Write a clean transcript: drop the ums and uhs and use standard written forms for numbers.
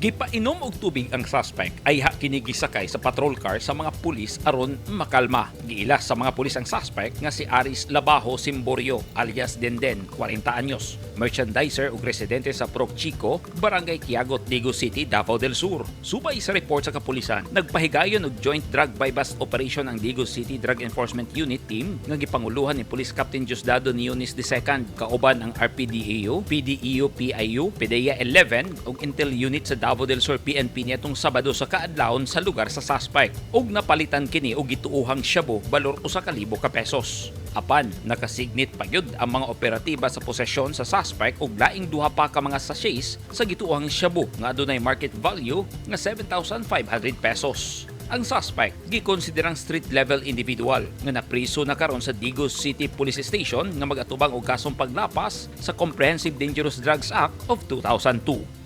Gipainom og tubig ang suspect ayha kini gisakay sa patrol car sa mga pulis aron makalma. Giila sa mga pulis ang suspect nga si Aris Labajo Simborio alias Denden, 40 anyos, merchandiser ug residente sa Prok Chico, Barangay Quiagot, Digos City, Davao del Sur. Subay sa report sa kapulisan, nagpahigayon og joint drug buy-bust operation ang Digos City Drug Enforcement Unit team nga gipanguluhan ni Police Captain Diosdado Nionis II kauban ang RPDEU, PDEU, PIU, PDEA 11 ug Intel Unit sa Davao del Sur PNP niadtong Sabado sa kaadlawon sa lugar sa suspect ug napalitan kini og gituohang shabu balor 1,000 ka pesos. Apan nakasignit pa gyud ang mga operatiba sa posesyon sa suspect og laing duha pa ka mga sachets sa gituohang shabu nga adunay market value nga 7,500 pesos. Ang suspect gikonsiderang street level individual nga napriso na karon sa Digos City Police Station nga mag-atubang og kasong paglapas sa Comprehensive Dangerous Drugs Act of 2002.